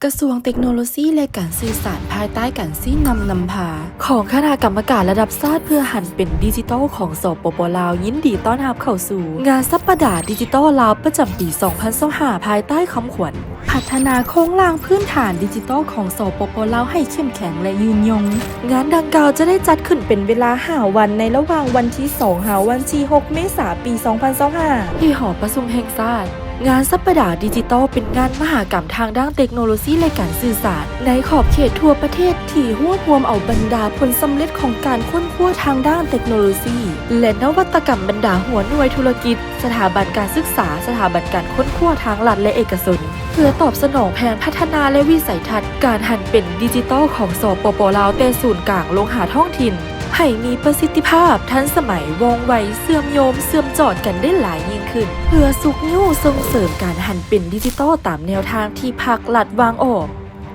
ກະຊວງເຕັກໂນໂລຊີ ແລະ ການສື່ສານ ພາຍໃຕ້ການຊີ້ນຳນຳພາຂອງຄະນະກຳມະການລະດັບຊາດເພື່ອຫັນເປັນດິຈິຕອລຂອງ ສປປ ລາວ ຍິນດີຕ້ອນຮັບເຂົ້າສູ່ງານສັບປະດາດິຈິຕອລລາວປະຈຳປີສອງພັນຊາວຫ້າ ພາຍໃຕ້ຄຳຂວັນ ພັດທະນາໂຄງລ່າງພື້ນຖານດິຈິຕອລຂອງ ສປປ ລາວ ໃຫ້ເຂັ້ມແຂງ ແລະ ຍືນຍົງ. ງານດັ່ງກ່າວຈະໄດ້ຈັດຂຶ້ນເປັນເວລາຫ້າວັນ ໃນລະຫວ່າງວັນທີສອງ ຫາວັນທີຫົກ ເມສາ ປີສອງພັນຊາວຫ້າ ທີ່ຫໍປະຊຸມແຫ່ງຊາດ. ງານສັບປະດາດິຈິຕອລເປັນງານມະຫະກຳທາງດ້ານເຕັກໂນໂລຊີ ແລະ ການສື່ສານ ໃນຂອບເຂດທົ່ວປະເທດ ທີ່ຮວບຮວມເອົາບັນດາຜົນສຳເລັດຂອງການຄົ້ນຄວ້າທາງດ້ານເຕັກໂນໂລຊີ ແລະ ນະວັດຕະກຳ ບັນດາຫົວໜ່ວຍທຸລະກິດ, ສະຖາບັນການສຶກສາ, ສະຖາບັນການຄົ້ນຄວ້າທາງລັດ ແລະ ເອກະຊົນ ເພື່ອຕອບສະໜອງແຜນພັດທະນາ ແລະ ວິໄສທັດການຫັນເປັນດິຈິຕອລຂອງ ສປປ ລາວ ແຕ່ສູນກາງລົງຫາທ້ອງຖິ່ນ ໃຫ້ມີປະສິດທິພາບ, ທັນສະໄໝ, ວ່ອງໄວ, ເຊື່ອມໂຍງ, ເຊື່ອມຈອດກັນໄດ້ຫຼາຍຍິ່ງຂຶ້ນ ເພື່ອຊຸກຍູ້ສົ່ງເສີມການຫັນເປັນດິຈິຕອລຕາມແນວທາງທີ່ພັກລັດວາງອອກ.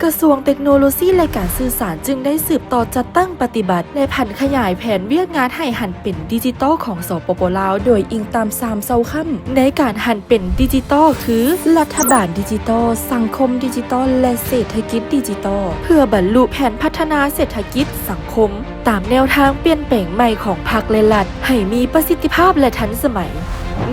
ກະຊວງເຕັກໂນໂລຊີ ແລະ ການສື່ສານຈຶ່ງໄດ້ສືບຕໍ່ຈັດຕັ້ງປະຕິບັດ ແລະ ຜັນຂະຫຍາຍແຜນວຽກງານໃຫ້ຫັນເປັນດິຈິຕອລຂອງ ສປປ ລາວ ໂດຍອີງຕາມສາມເສົາຄ້ຳໃນການຫັນເປັນດິຈິຕອລ ຄື ລັດຖະບານດິຈິຕອລ, ສັງຄົມດິຈິຕອລ ແລະ ເສດຖະກິດດິຈິຕອລ ເພື່ອບັນລຸແຜນພັດທະນາເສດຖະກິດ, ສັງຄົມ ຕາມແນວທາງປ່ຽນແປງໃໝ່ຂອງພັກ ແລະ ລັດ ໃຫ້ມີປະສິດທິພາບ ແລະ ທັນສະໄໝ.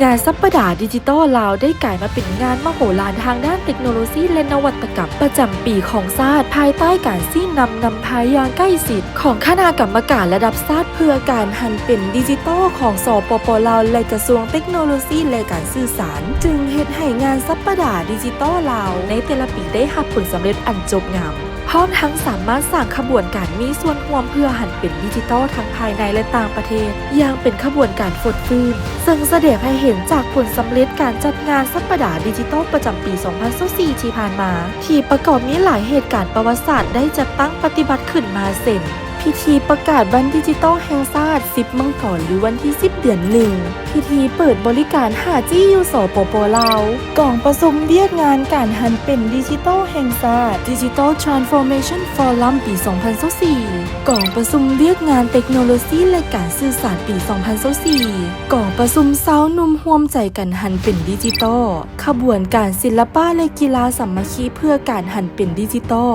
ງານສັບປະດາດິຈິຕອລລາວ ໄດ້ກາຍມາເປັນງານມະໂຫລານທາງດ້ານເຕັກໂນໂລຊີ ແລະ ນະວັດຕະກຳປະຈຳປີຂອງຊາດ ພາຍໃຕ້ການຊີ້ນຳນຳພາຢ່າງໃກ້ຊິດຂອງຄະນະກຳມະການລະດັບຊາດເພື່ອການຫັນເປັນດິຈິຕອລຂອງ ສປປ ລາວ ແລະ ກະຊວງເຕັກໂນໂລຊີ ແລະ ການສື່ສານ ຈຶ່ງເຮັດໃຫ້ງານສັບປະດາດິຈິຕອລລາວໃນແຕ່ລະປີໄດ້ຮັບຜົນສຳເລັດອັນຈົບງາມ. ພ້ອມທັງສາມາດສ້າງຂະບວນການມີສ່ວນຮ່ວມເພື່ອຫັນເປັນດິຈິຕອລທັງພາຍໃນ ແລະ ຕ່າງປະເທດ ຢ່າງເປັນຂະບວນການຟົດຟື້ນ, ເຊິ່ງສະແດງໃຫ້ເຫັນຈາກຜົນສຳເລັດການຈັດງານສັບປະດາດິຈິຕອລປະຈຳປີສອງພັນຊາວສີ່ທີ່ຜ່ານມາ ທີ່ປະກອບມີຫຼາຍເຫດການປະຫວັດສາດໄດ້ຈັດຕັ້ງປະຕິບັດຂຶ້ນມາ ເຊັ່ນ ພິທີປະກາດວັນດິຈິຕອລແຫ່ງຊາດ ສິບມັງກອນ ຫຼື ວັນທີສິບ ເດືອນໜຶ່ງ, ພິທີເປີດບໍລິການຫ້າຈີ ຢູ່ ສປປ ລາວ, ກອງປະຊຸມວຽກງານການຫັນເປັນດິຈິຕອລແຫ່ງຊາດ Digital Transformation Forum ປີສອງພັນຊາວສີ່, ກອງປະຊຸມວຽກງານເຕັກໂນໂລຊີ ແລະ ການສື່ສານ ປີສອງພັນຊາວສີ່, ກອງປະຊຸມຊາວໜຸ່ມຮ່ວມໃຈກັນຫັນເປັນດິຈິຕອລ, ຂະບວນການສິລະປະ ແລະ ກິລາສາມັກຄີເພື່ອການຫັນເປັນດິຈິຕອລ.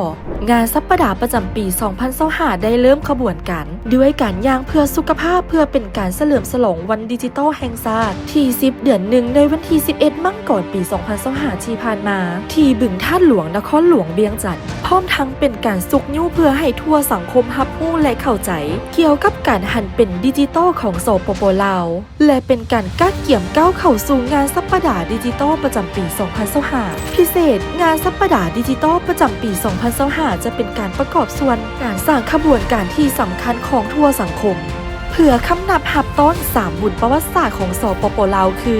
ງານສັບປະດາປະຈຳປີສອງພັນຊາວຫ້າ ໄດ້ເລີ່ມຂະບວນການດ້ວຍການຍ່າງເພື່ອສຸຂະພາບ ເພື່ອເປັນການສະເຫຼີມສະຫຼອງວັນດິຈິຕອລແຫ່ງຊາດ ທີສິບ ເດືອນໜຶ່ງ ໃນວັນທີສິບເອັດ ມັງກອນ ປີສອງພັນຊາວຫ້າ ທີ່ຜ່ານມາ ທີ່ບຶງທາດຫຼວງ ນະຄອນຫຼວງວຽງຈັນ, ພ້ອມທັງເປັນການຊຸກຍູ້ເພື່ອໃຫ້ທົ່ວສັງຄົມຮັບຮູ້ ແລະ ເຂົ້າໃຈກ່ຽວກັບການຫັນເປັນດິຈິຕອລຂອງ ສປປ ລາວ. ແລະ ເປັນການກະກຽມກ້າວເຂົ້າສູ່ງານສັບປະດາດິຈິຕອລປະຈຳປີສອງພັນຊາວຫ້າ ພິເສດ, ງານສັບປະດາດິຈິຕອລປະຈຳປີສອງພັນຊາວຫ້າ ຈະເປັນການປະກອບສ່ວນການສ້າງຂະບວນການທີ່ສຳຄັນຂອງທົ່ວສັງຄົມ ເພື່ອຄຳນັບຮັບຕ້ອນສາມບຸນປະຫວັດສາດຂອງ ສປປ ລາວ ຄື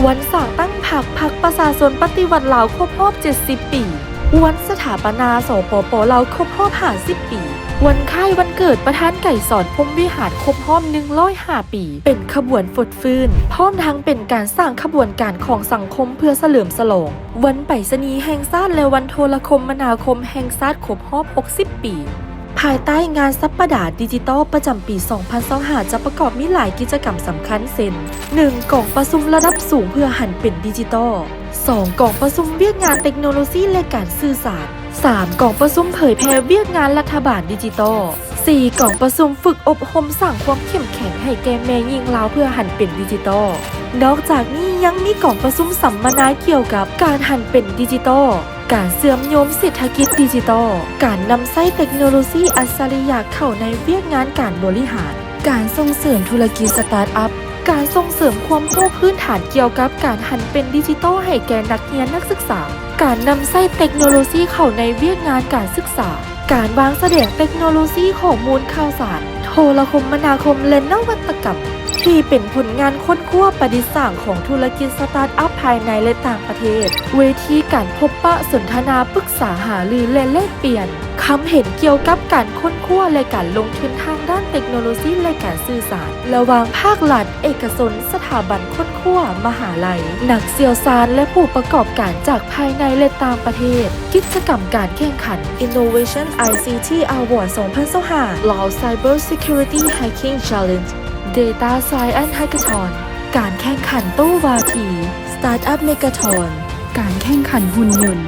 ວັນສ້າງຕັ້ງພັກ ພັກປະຊາຊົນປະຕິວັດລາວ ຄົບຮອບເຈັດສິບປີ, ວັນສະຖາປະນາ ສປປ ລາວ ຄົບຮອບຫ້າສິບປີ, ວັນຄ້າຍວັນເກີດປະທານໄກສອນ ພົມວິຫານ ຄົບຮອບໜຶ່ງຮ້ອຍຫ້າປີ ເປັນຂະບວນຟົດຟື້ນ, ພ້ອມທັງເປັນການສ້າງຂະບວນການຂອງສັງຄົມເພື່ອສະເຫຼີມສະຫຼອງວັນໄປສະນີແຫ່ງຊາດ ແລະ ວັນໂທລະຄົມມະນາຄົມແຫ່ງຊາດ ຄົບຮອບຫົກສິບປີ. ພາຍໃຕ້ງານສັບປະດາດິຈິຕອລປະຈຳປີສອງພັນຊາວຫ້າ ຈະປະກອບມີຫຼາຍກິດຈະກຳສຳຄັນ ເຊັ່ນ ໜຶ່ງ ກອງປະຊຸມລະດັບສູງເພື່ອຫັນເປັນດິຈິຕອລ, ສອງ ກອງປະຊຸມວຽກງານເຕັກໂນໂລຊີ ແລະ ການສື່ສານ, ສາມ ກອງປະຊຸມເຜີຍແຜ່ວຽກງານລັດຖະບານດິຈິຕອລ, ສີ່ ກອງປະຊຸມຝຶກອົບຮົມສ້າງຄວາມເຂັ້ມແຂງໃຫ້ແກ່ແມ່ຍິງລາວເພື່ອຫັນເປັນດິຈິຕອລ. ນອກຈາກນີ້ຍັງມີກອງປະຊຸມສຳມະນາກ່ຽວກັບການຫັນເປັນດິຈິຕອລ, ການເຊື່ອມໂຍງເສດຖະກິດດິຈິຕອລ, ການນຳໃຊ້ເຕັກໂນໂລຊີອັດສະລິຍະເຂົ້າໃນວຽກງານການບໍລິຫານ, ການສົ່ງເສີມທຸລະກິດສະຕາດອັບ, ການສົ່ງເສີມຄວາມຮູ້ພື້ນຖານກ່ຽວກັບການຫັນເປັນດິຈິຕອລໃຫ້ແກ່ນັກຮຽນນັກສຶກສາ, ການນຳໃຊ້ເຕັກໂນໂລຊີເຂົ້າໃນວຽກງານການສຶກສາ, ການວາງສະແດງເຕັກໂນໂລຊີຂໍ້ມູນຂ່າວສານ, ໂທລະຄົມມະນາຄົມ ແລະ ນະວັດຕະກຳ ທີ່ເປັນຜົນງານຄົ້ນຄວ້າປະດິດສ້າງຂອງທຸລະກິດສະຕາດອັບພາຍໃນ ແລະ ຕ່າງປະເທດ, ເວທີການພົບປະສົນທະນາປຶກສາຫາລື ແລະ ແລກປ່ຽນຄຳເຫັນກ່ຽວກັບການຄົ້ນຄວ້າ ແລະ ການລົງທຶນທາງດ້ານເຕັກໂນໂລຊີ ແລະ ການສື່ສານ ລະຫວ່າງພາກລັດ, ເອກະຊົນ, ສະຖາບັນຄົ້ນຄວ້າ, ມະຫາໄລ, ນັກຊ່ຽວຊານ ແລະ ຜູ້ປະກອບການຈາກພາຍໃນ ແລະ ຕ່າງປະເທດ. ກິດຈະກຳການແຂ່ງຂັນ Innovation ໄອ ຊີ ທີ Award ສອງພັນຊາວຫ້າ Lao Cyber Security Hacking Challenge, Data Science Hackathon, ການແຂ່ງຂັນໂຕ້ວາທີ Startup Megathon, ການແຂ່ງຂັນຫຸ່ນຍົນ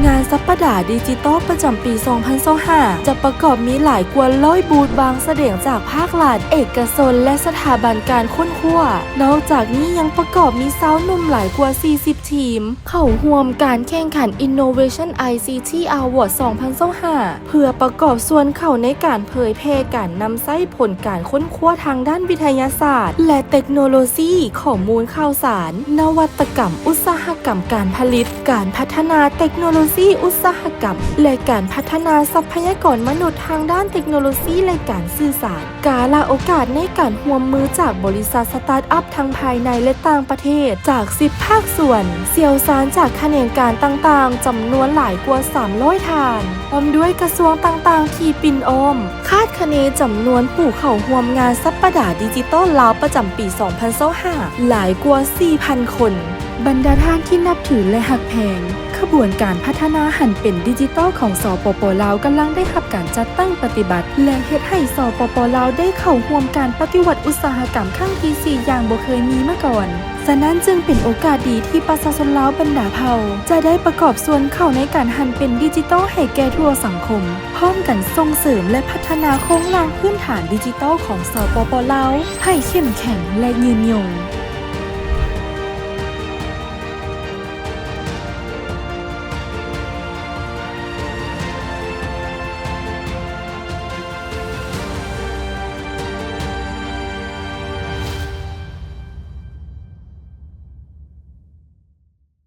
ງານສັບປະດາດິຈິຕອລປະຈຳປີສອງພັນຊາວຫ້າ ຈະປະກອບມີຫຼາຍກວ່າຮ້ອຍບູດວາງສະແດງຈາກພາກລັດ, ເອກະຊົນ ແລະ ສະຖາບັນການຄົ້ນຄວ້າ. ນອກຈາກນີ້ຍັງປະກອບມີຊາວໜຸ່ມຫຼາຍກວ່າສີ່ສິບທີມ ເຂົ້າຮ່ວມການແຂ່ງຂັນ Innovation I C T Award ສອງພັນຊາວຫ້າ ເພື່ອປະກອບສ່ວນເຂົ້າໃນການເຜີຍແຜ່ການນຳໃຊ້ຜົນການຄົ້ນຄວ້າທາງດ້ານວິທະຍາສາດ ແລະ ເຕັກໂນໂລຊີ, ຂໍ້ມູນຂ່າວສານ, ນະວັດຕະກຳ, ອຸດສາຫະກຳການຜະລິດ, ການພັດທະນາເຕັກໂນໂລຊີອຸດສາຫະກຳ ແລະ ການພັດທະນາຊັບພະຍາກອນມະນຸດທາງດ້ານເຕັກໂນໂລຊີ ແລະ ການສື່ສານ. ກາລະໂອກາດໃນການຮ່ວມມືຈາກບໍລິສັດສະຕາດອັບທັງພາຍໃນ ແລະ ຕ່າງປະເທດ ຈາກສິບພາກສ່ວນ, ຊ່ຽວຊານຈາກຂະແໜງການຕ່າງໆ ຈຳນວນຫຼາຍກວ່າສາມຮ້ອຍທ່ານ, ພ້ອມດ້ວຍກະຊວງຕ່າງໆທີ່ປິ່ນອ້ອມ. ຄາດຄະເນຈຳນວນຜູ້ເຂົ້າຮ່ວມງານສັບປະດາດິຈິຕອລລາວປະຈຳປີສອງພັນຊາວຫ້າ ຫຼາຍກວ່າສີ່ພັນຄົນ. ບັນດາທ່ານທີ່ນັບຖື ແລະ ຮັກແພງ, ຂະບວນການພັດທະນາຫັນເປັນດິຈິຕອລຂອງ ສປປ ລາວ ກຳລັງໄດ້ຮັບການຈັດຕັ້ງປະຕິບັດ ແລະ ເຮັດໃຫ້ ສປປ ລາວ ໄດ້ເຂົ້າຮ່ວມການປະຕິວັດອຸດສາຫະກຳຄັ້ງທີສີ່ຢ່າງບໍ່ເຄີຍມີມາກ່ອນ. ສະນັ້ນຈຶ່ງເປັນໂອກາດດີທີ່ປະຊາຊົນລາວບັນດາເຜົ່າ ຈະໄດ້ປະກອບສ່ວນເຂົ້າໃນການຫັນເປັນດິຈິຕອລໃຫ້ແກ່ທົ່ວສັງຄົມ, ພ້ອມກັນສົ່ງເສີມ ແລະ ພັດທະນາໂຄງລ່າງພື້ນຖານດິຈິຕອລຂອງ ສປປ ລາວ ໃຫ້ເຂັ້ມແຂງ ແລະ ຍືນຍົງ.